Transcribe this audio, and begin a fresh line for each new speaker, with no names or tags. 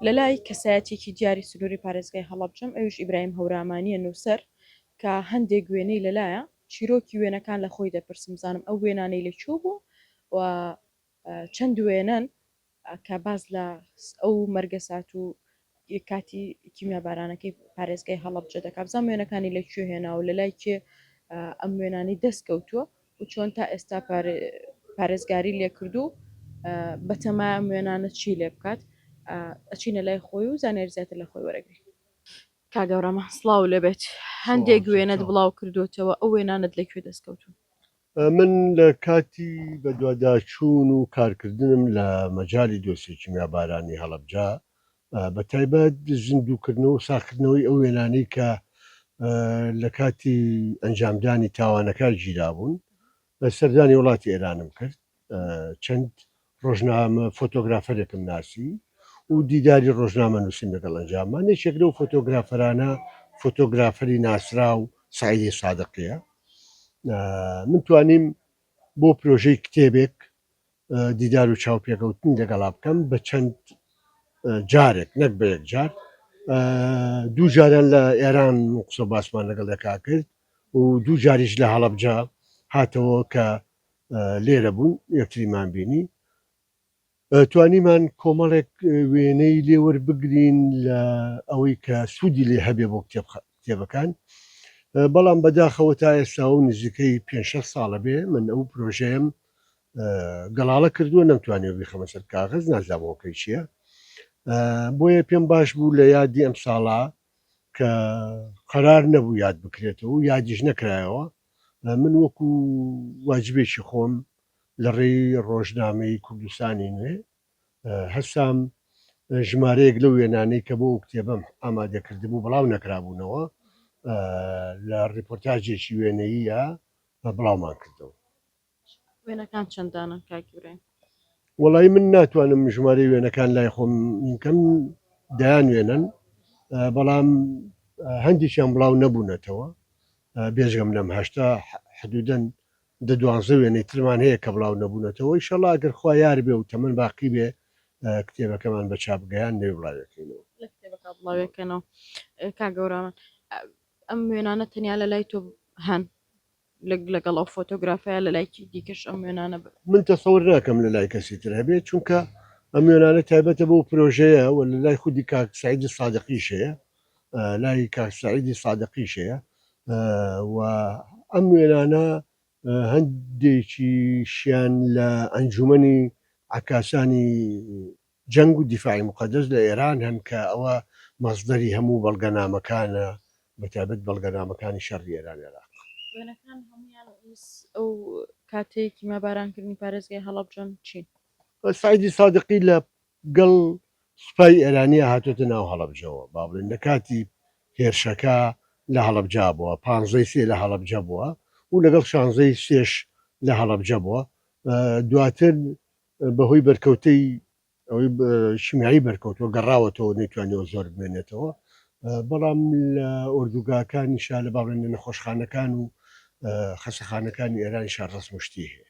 لەلای کەسایەتیەکی دیاری سنووری پارێزگای هەڵەبجەم ئەویش ئیبراهیم هەورامانیە نووسەر کە هەندێک وێنەی لەلایە چیرۆکی وێنەکان لە خۆی دەپرسم بزانم ئەو وێنانەی لە کوێ بووە و چەند وێنەن کە باس لە ئەو مەرگەسات و کاتی کیمیابارانەکەی پارێزگای هەڵەبجە دەکات بزانم وێنەکانی لە کوێ هێناوە لە لای کێ ئەم وێنانەی دەست کەوتووە و چۆن تا ئێستا پارێزگاری لێکردو بەتەمایە ئەم وێنانە چی لێ بکات ئەچینە لای خۆی و زانیاری زیاتر لە خۆی وەرەگرین. کاک هەورامان سڵاو لێبێت هەندێک وێنەت بڵاو کردووەتەوە ئەو وێنانەت لە کوێ دەست کەوتوون؟
من لە کاتی بەدواداچوون و کارکردنم لە مەجالی دۆسیەی کیمیابارانی هەڵەبجە بە تایبەت زیندووکردنەوە و ساغکردنەوەی ئەو وێنانەی کە لە کاتی ئەنجامدانی تاوانەکە گیرابوون سەردانی وڵاتی ئێرانم کرد چەند ڕۆژنامە فۆتۆگرافەرێکم ناسی و دیداری ڕۆژنامە نووسیم لەگەڵ ئەنجاممان یەکێک لەو فۆتۆگرافەرانە فۆتۆگرافەری ناسراو سعیدی سادقیە من توانیم بۆ پرۆژەی کتێبێک دیدار و چاوپێکەوتنی لەگەڵا بکەم بە چەند جارێک نەک بە یەک جار دوو جاران لە ئێران قسە باسمان لەگەڵ یەکا کرد و دوو جاریش لە هەڵەبجە هاتەوە کە لێرە بوون یەکتریمان بینی توانیمان کۆمەڵێک وێنەی لێ وەربگرین لە ئەوەی کە سوودی لێ هەبێ بۆ کتێبەکان بەڵام بەداخەوە تا ئێستا و نزیکەی پێ ساڵە بێ من ئەو پرۆژەیەم گەڵاڵە کردووە نەمتوانیوە بیخەمە سەر کاغەز نازانم هۆکەی چییە بۆیە پێم باش بوو لە یادی ئەم ساڵە کە قەرار نەبوو یاد بکرێتەوە و یادیش نەکرایەوە من وەکو واجبێکی خۆم لە ڕێی ڕۆژنامەی کوردستانی نوێ هەستام ژمارەیەک لەو وێنانەی کە بۆ ئەو کتێبەم ئامادە کردبوو بڵاو نەکرابوونەوە لە ڕیپۆرتاجێکی وێنەییە بڵاومان کردەوە.
وێنەکان چەند دانەن کاک ئیبراهیم؟
وەڵایی من ناتوانم ژمارەی وێنەکان لای خۆم کەم دەیان وێنەن بەڵام هەندێکیان بڵاو نەبوونەتەوە بێژگەم لەم هەشتا حدودەن دە دوانزە وێنەی ترمان هەیە کە بڵاو نەبوونەتەوە ئیشەڵا ئەگەر خوا یار بێ و تەمەن باقی بێ کتێبەکەمان بە چاپ گەیان لەوێ بڵاوێکەینەوە.
لە کتێبەکە بڵاوێکەنەوە کاک گەورامان ئەم وێنانە تەنیا لە لای تۆ هەن لەگەڵ ئەو فۆتۆگرافەیە لە لای دیکەش ئەم وێنانە بن؟
من تەسەور ناکەم لە لای کەسی تر هەبێت چونکە ئەم وێنانە تایبەتە بەو پرۆژەیە و لە لای خودی کاک سەعیدی سادقیش هەیە لای کاک سەعیدی سادقیش هەیە و ئەم وێنانە هەندێکیشیان لە ئەنجومەنی عەکاسانی جەنگ و دیفاعی موقەدەس لە ئێران هەن کە ئەوە مەسدەری هەموو بەڵگەنامەکانە بەتایبەت بەڵگەنامەکانی شەڕی ئێران ئێراق.
وێنەکان هەموویان ئەو کاتەی کیمیابارانکردنی پارێزگای هەڵەبجەن چین؟
سەعیدی سادقی لە گەڵ سوپای ئێرانیا هاتۆتە ناو هەڵەبجەوە با بڵێین لە کاتی هێرشەکە لە هەڵەبجە بووە پانزەی سێ لە هەڵەبجە بووە و لەگەڵ شانزەی سێش لە هەڵەبجە بووە دواتر بەهۆی بەرکەوتەی ئەوەی شیمیایی بەرکەوتووە گەڕاوەتەوە نەیتوانیوە زۆر بمێنێتەوە بەڵام لە ئۆردوگاکانیشا لە باڵێن لە نەخۆشخانەکان و خەسەخانەکانی ئێرانیشا ڕەسم و شتی هەیە.